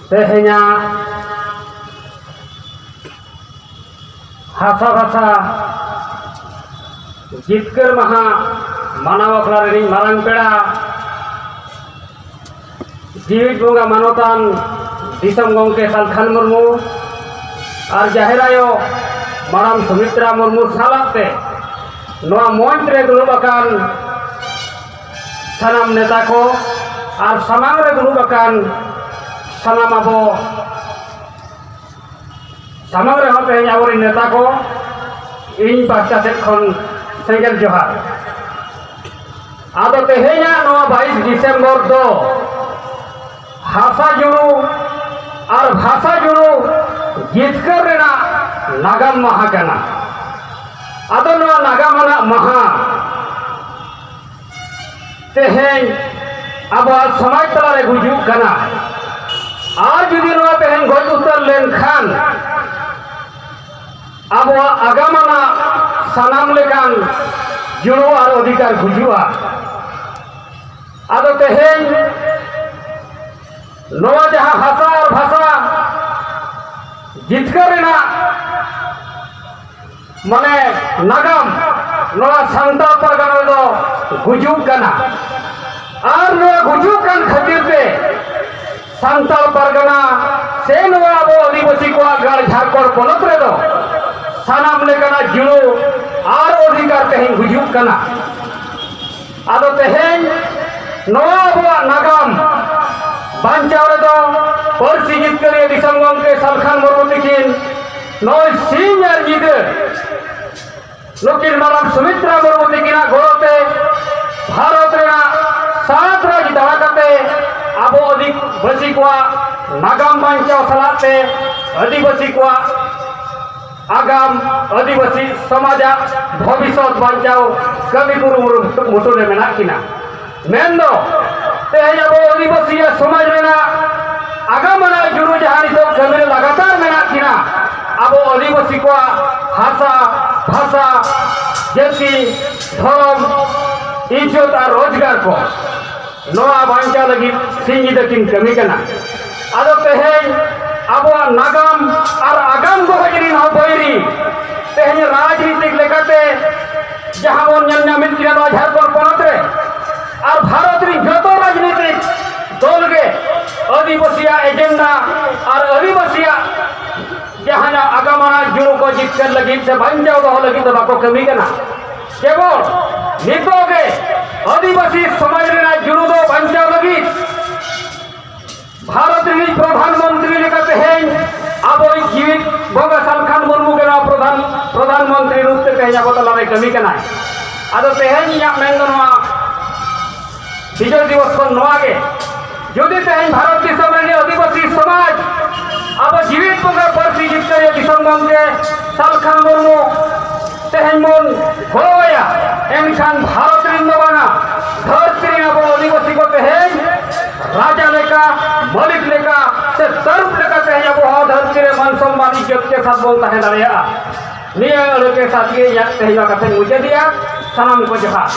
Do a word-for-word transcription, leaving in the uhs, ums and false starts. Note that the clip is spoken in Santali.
ᱛᱮᱦᱮᱧᱟᱜ ᱦᱟᱥᱟ ᱵᱷᱟᱥᱟ ᱡᱤᱛᱠᱟᱹᱨ ᱢᱟᱦᱟ ᱢᱟᱱᱟᱣ ᱟᱠᱷᱲᱟ ᱨᱤᱱᱤᱡ ᱢᱟᱨᱟᱝ ᱯᱮᱲᱟ, ᱡᱤᱣᱤᱫ ᱵᱚᱸᱜᱟ ᱢᱟᱱᱚᱛᱟᱱ ᱫᱤᱥᱚᱢ ᱜᱚᱢᱠᱮ ᱥᱟᱞᱠᱷᱟᱱ ᱢᱩᱨᱢᱩ ᱟᱨ ᱡᱟᱦᱮᱨ ᱟᱭᱳ ᱢᱟᱨᱟᱝ ᱥᱩᱢᱤᱛᱨᱟ ᱢᱩᱨᱢᱩ ᱥᱟᱞᱟᱜ ᱛᱮ ᱱᱚᱣᱟ ᱢᱚᱧᱪ ᱨᱮ ᱫᱩᱲᱩᱵ ᱟᱠᱟᱱ ᱥᱟᱱᱟᱢ ᱱᱮᱛᱟ ᱠᱚ ᱟᱨ ᱥᱟᱢᱟᱝ ᱨᱮ ᱫᱩᱲᱩᱵ ᱟᱠᱟᱱ ᱥᱟᱱᱟᱢ ᱟᱵᱚ ᱥᱟᱢᱟᱝ ᱨᱮᱦᱚᱸ ᱛᱮᱦᱮᱧ ᱟᱵᱚᱨᱮᱱ ᱱᱮᱛᱟ ᱠᱚ, ᱤᱧ ᱯᱟᱦᱴᱟ ᱥᱮᱫ ᱠᱷᱚᱱ ᱥᱮᱸᱜᱮᱞ ᱡᱚᱦᱟᱨ᱾ ᱟᱫᱚ ᱛᱮᱦᱮᱧᱟᱜ ᱱᱚᱣᱟ ᱵᱟᱭᱤᱥ ᱰᱤᱥᱮᱢᱵᱚᱨ ᱫᱚ ᱦᱟᱥᱟ ᱡᱩᱲᱩ ᱟᱨ ᱵᱷᱟᱥᱟ ᱡᱩᱲᱩ ᱡᱤᱛᱠᱟᱹᱨ ᱨᱮᱱᱟᱜ ᱱᱟᱜᱟᱢ ᱢᱟᱦᱟ ᱠᱟᱱᱟ᱾ ᱟᱫᱚ ᱱᱚᱣᱟ ᱱᱟᱜᱟᱢ ᱟᱱᱟᱜ ᱢᱟᱦᱟ ᱛᱮᱦᱮᱧ ᱟᱵᱚᱣᱟᱜ ᱥᱚᱢᱟᱡᱽ ᱛᱟᱞᱟᱨᱮ ᱜᱩᱡᱩᱜ ᱠᱟᱱᱟ᱾ ᱟᱨ ᱡᱩᱫᱤ ᱱᱚᱣᱟ ᱛᱮᱦᱮᱧ ᱜᱚᱡ ᱩᱛᱟᱹᱨ ᱞᱮᱱᱠᱷᱟᱱ, ᱟᱵᱚᱣᱟᱜ ᱟᱜᱟᱢ ᱟᱱᱟᱜ ᱥᱟᱱᱟᱢ ᱞᱮᱠᱟᱱ ᱡᱩᱲᱩ ᱟᱨ ᱚᱫᱷᱤᱠᱟᱨ ᱜᱩᱡᱩᱜᱼᱟ᱾ ᱟᱫᱚ ᱛᱮᱦᱮᱧ ᱱᱚᱣᱟ ᱡᱟᱦᱟᱸ ᱦᱟᱥᱟ ᱟᱨ ᱵᱷᱟᱥᱟ ᱡᱤᱛᱠᱟᱹᱨ ᱨᱮᱱᱟᱜ ᱢᱟᱱᱮ ᱱᱟᱜᱟᱢ ᱱᱚᱣᱟ ᱥᱟᱱᱛᱟᱲ ᱯᱟᱨᱜᱟᱱᱟ ᱨᱮᱫᱚ ᱜᱩᱡᱩᱜ ᱠᱟᱱᱟ᱾ ᱟᱨ ᱱᱚᱣᱟ ᱜᱩᱡᱩᱜ ᱠᱟᱱ ᱠᱷᱟᱹᱛᱤᱨ ᱛᱮ ᱥᱟᱱᱛᱟᱲ ᱯᱟᱨᱜᱟᱱᱟ ᱥᱮ ᱱᱚᱣᱟ ᱟᱵᱚ ᱟᱹᱫᱤᱵᱟᱹᱥᱤ ᱠᱚᱣᱟᱜ ᱜᱟᱲ ᱡᱷᱟᱲᱠᱷᱚᱸᱰ ᱯᱚᱱᱚᱛ ᱨᱮᱫᱚ ᱥᱟᱱᱟᱢ ᱞᱮᱠᱟᱱᱟᱜ ᱡᱩᱲᱩ ᱟᱨ ᱚᱫᱷᱤᱠᱟᱨ ᱛᱮᱦᱮᱧ ᱜᱩᱡᱩᱜ ᱠᱟᱱᱟ᱾ ᱟᱫᱚ ᱛᱮᱦᱮᱧ ᱱᱚᱣᱟ ᱟᱵᱚᱣᱟᱜ ᱱᱟᱜᱟᱢ ᱵᱟᱧᱪᱟᱣ ᱨᱮᱫᱚ ᱯᱟᱹᱨᱥᱤ ᱡᱤᱛᱠᱟᱹᱨᱤᱭᱟᱹ ᱫᱤᱥᱚᱢ ᱜᱚᱢᱠᱮ ᱥᱟᱞᱠᱷᱟᱱ ᱢᱩᱨᱢᱩ ᱛᱤᱠᱤᱱ ᱱᱚᱜᱼᱚᱭ ᱥᱤᱧ ᱟᱨ ᱧᱤᱫᱟᱹ ᱱᱩᱠᱤᱱ ᱢᱟᱨᱟᱝ ᱥᱩᱢᱤᱛᱨᱟ ᱢᱩᱨᱢᱩ ᱛᱤᱠᱤᱱᱟᱜ ᱜᱚᱲᱚ ᱛᱮ ᱵᱷᱟᱨᱚᱛ ᱨᱮᱱᱟᱜ ᱥᱟᱛ ᱨᱟᱡᱽ ᱫᱟᱬᱟ ᱠᱟᱛᱮ ᱟᱵᱚ ᱟᱹᱫᱤᱵᱟᱹᱥᱤ ᱠᱚᱣᱟᱜ ᱱᱟᱜᱟᱢ ᱵᱟᱧᱪᱟᱣ ᱥᱟᱞᱟᱜ ᱛᱮ ᱟᱹᱫᱤᱵᱟᱹᱥᱤ ᱠᱚᱣᱟᱜ ᱟᱜᱟᱢ, ᱟᱹᱫᱤᱵᱟᱹᱥᱤ ᱥᱚᱢᱟᱡᱟᱜ ᱵᱷᱚᱵᱤᱥᱚᱛ ᱵᱟᱧᱪᱟᱣ ᱠᱟᱹᱢᱤ ᱠᱩᱨᱩᱢᱩᱴᱩ ᱨᱮ ᱢᱮᱱᱟᱜ ᱠᱤᱱᱟ᱾ ᱢᱮᱱᱫᱚ ᱛᱮᱦᱮᱧ ᱟᱵᱚ ᱟᱹᱫᱤᱵᱟᱹᱥᱤᱭᱟᱜ ᱥᱚᱢᱟᱡᱽ ᱨᱮᱱᱟᱜ ᱟᱜᱟᱢ ᱟᱱᱟᱜ ᱡᱩᱲᱩ ᱡᱟᱦᱟᱸ ᱱᱤᱛᱚᱜ ᱠᱟᱹᱢᱤ ᱨᱮ ᱞᱟᱜᱟᱛᱟᱨ ᱢᱮᱱᱟᱜ ᱠᱤᱱᱟ, ᱟᱵᱚ ᱟᱹᱫᱤᱵᱟᱹᱥᱤ ᱠᱚᱣᱟᱜ ᱦᱟᱥᱟ, ᱵᱷᱟᱥᱟ, ᱡᱟᱹᱛᱤ, ᱫᱷᱚᱨᱚᱢ, ᱤᱡᱽᱡᱚᱛ ᱟᱨ ᱨᱳᱡᱽᱜᱟᱨ ᱠᱚ ᱱᱚᱣᱟ ᱵᱟᱧᱪᱟᱣ ᱞᱟᱹᱜᱤᱫ ᱥᱤᱧ ᱧᱤᱫᱟᱹ ᱠᱤᱱ ᱠᱟᱹᱢᱤ ᱠᱟᱱᱟ᱾ ᱟᱫᱚ ᱛᱮᱦᱮᱧ ᱠᱤᱱᱟ ᱱᱚᱣᱟ ᱡᱷᱟᱲᱠᱷᱚᱸᱰ ᱯᱚᱱᱚᱛ ᱨᱮ᱾ ᱟᱨ ᱵᱷᱟᱨᱚᱛ ᱨᱮᱱ ᱡᱚᱛᱚ ᱨᱟᱡᱽᱱᱤᱛᱤᱠ ᱫᱚᱞ ᱜᱮ ᱟᱹᱫᱤᱵᱟᱹᱥᱤᱭᱟᱜ ᱮᱡᱮᱱᱰᱟ ᱟᱨ ᱟᱹᱫᱤᱵᱟᱹᱥᱤᱭᱟᱜ ᱡᱟᱦᱟᱱᱟᱜ ᱟᱜᱟᱢ ᱟᱱᱟᱜ ᱡᱩᱲᱩ ᱠᱚ ᱡᱤᱛᱠᱟᱹᱨ ᱞᱟᱹᱜᱤᱫ ᱥᱮ ᱵᱟᱧᱪᱟᱣ ᱫᱚᱦᱚ ᱞᱟᱹᱜᱤᱫ ᱫᱚ ᱵᱟᱠᱚ ᱠᱟᱹᱢᱤ ᱠᱟᱱᱟ᱾ ᱠᱮᱵᱚᱞ ᱱᱤᱛᱚᱜ ᱜᱮ ᱟᱹᱫᱤᱵᱟᱹᱥᱤ ᱥᱚᱢᱟᱡᱽ ᱨᱮᱱᱟᱜ ᱡᱩᱲᱩ ᱫᱚ ᱵᱟᱧᱪᱟᱣ ᱞᱟᱹᱜᱤᱫ ᱵᱷᱟᱨᱚᱛ ᱨᱤᱱᱤᱡ ᱯᱨᱚᱫᱷᱟᱱ ᱢᱚᱱᱛᱨᱤ ᱞᱮᱠᱟ ᱛᱮᱦᱮᱧ ᱟᱵᱚᱭᱤᱡ ᱡᱤᱣᱤᱫ ᱵᱚᱸᱜᱟ ᱥᱟᱞᱠᱷᱟᱱ ᱢᱩᱨᱢᱩ ᱜᱮ ᱱᱚᱣᱟ ᱯᱨᱚᱫᱷᱟᱱ, ᱯᱨᱚᱫᱷᱟᱱ ᱢᱚᱱᱛᱨᱤ ᱨᱩᱯ ᱛᱮ ᱛᱮᱦᱮᱧ ᱟᱵᱚ ᱛᱟᱞᱟᱨᱮ ᱠᱟᱹᱢᱤ ᱠᱟᱱᱟᱭ᱾ ᱟᱫᱚ ᱛᱮᱦᱮᱧ ᱤᱧᱟᱹᱜ ᱢᱮᱱ ᱫᱚ ᱱᱚᱣᱟ ᱵᱤᱡᱚᱭ ᱫᱤᱵᱚᱥ ᱠᱷᱚᱱ ᱱᱚᱣᱟ ᱜᱮ, ᱡᱩᱫᱤ ᱛᱮᱦᱮᱧ ᱵᱷᱟᱨᱚᱛ ᱫᱤᱥᱚᱢ ᱨᱮᱱ ᱟᱹᱫᱤᱵᱟᱹᱥᱤ ᱥᱚᱢᱟᱡᱽ ᱟᱵᱚ ᱡᱤᱣᱤᱫ ᱵᱚᱸᱜᱟ ᱯᱟᱹᱨᱥᱤ ᱡᱤᱛᱠᱟᱹᱨᱤᱭᱟᱹ ᱫᱤᱥᱚᱢ ᱜᱚᱢᱠᱮ ᱥᱟᱞᱠᱷᱟᱱ ᱢᱩᱨᱢᱩ ᱛᱮᱦᱮᱧ ᱵᱚᱱ ᱜᱚᱲᱚᱣᱟᱭᱟ, ᱮᱱᱠᱷᱟᱱ ᱵᱷᱟᱨᱚᱛ ᱨᱮᱱ ᱫᱚ ᱵᱟᱝᱟ, ᱫᱷᱟᱹᱨᱛᱤ ᱨᱮᱱ ᱟᱵᱚ ᱟᱹᱫᱤᱵᱟᱹᱥᱤ ᱠᱚ ᱛᱮᱦᱮᱧ ᱨᱟᱡᱟ ᱞᱮᱠᱟ, ᱢᱟᱹᱞᱤᱠ ᱞᱮᱠᱟ ᱥᱮ ᱛᱟᱹᱨᱩᱵ ᱞᱮᱠᱟ ᱛᱮᱦᱮᱧ ᱟᱵᱚ ᱦᱚᱸ ᱫᱷᱟᱹᱨᱛᱤ ᱨᱮ ᱢᱟᱱ ᱥᱚᱱᱢᱟᱱ ᱤᱡᱽᱡᱚᱛ ᱠᱮ ᱥᱟᱛ ᱵᱚᱱ ᱛᱟᱦᱮᱸ ᱫᱟᱲᱮᱭᱟᱜᱼᱟ᱾ ᱱᱤᱭᱟᱹ ᱟᱹᱲᱟᱹ ᱠᱮ ᱥᱟᱛ ᱜᱮ ᱤᱧᱟᱹᱜ ᱛᱮᱦᱮᱧ ᱱᱚᱣᱟ ᱠᱟᱛᱷᱟᱧ ᱢᱩᱪᱟᱹᱫᱮᱜᱼᱟ᱾ ᱥᱟᱱᱟᱢ ᱠᱚ ᱡᱚᱦᱟᱨ᱾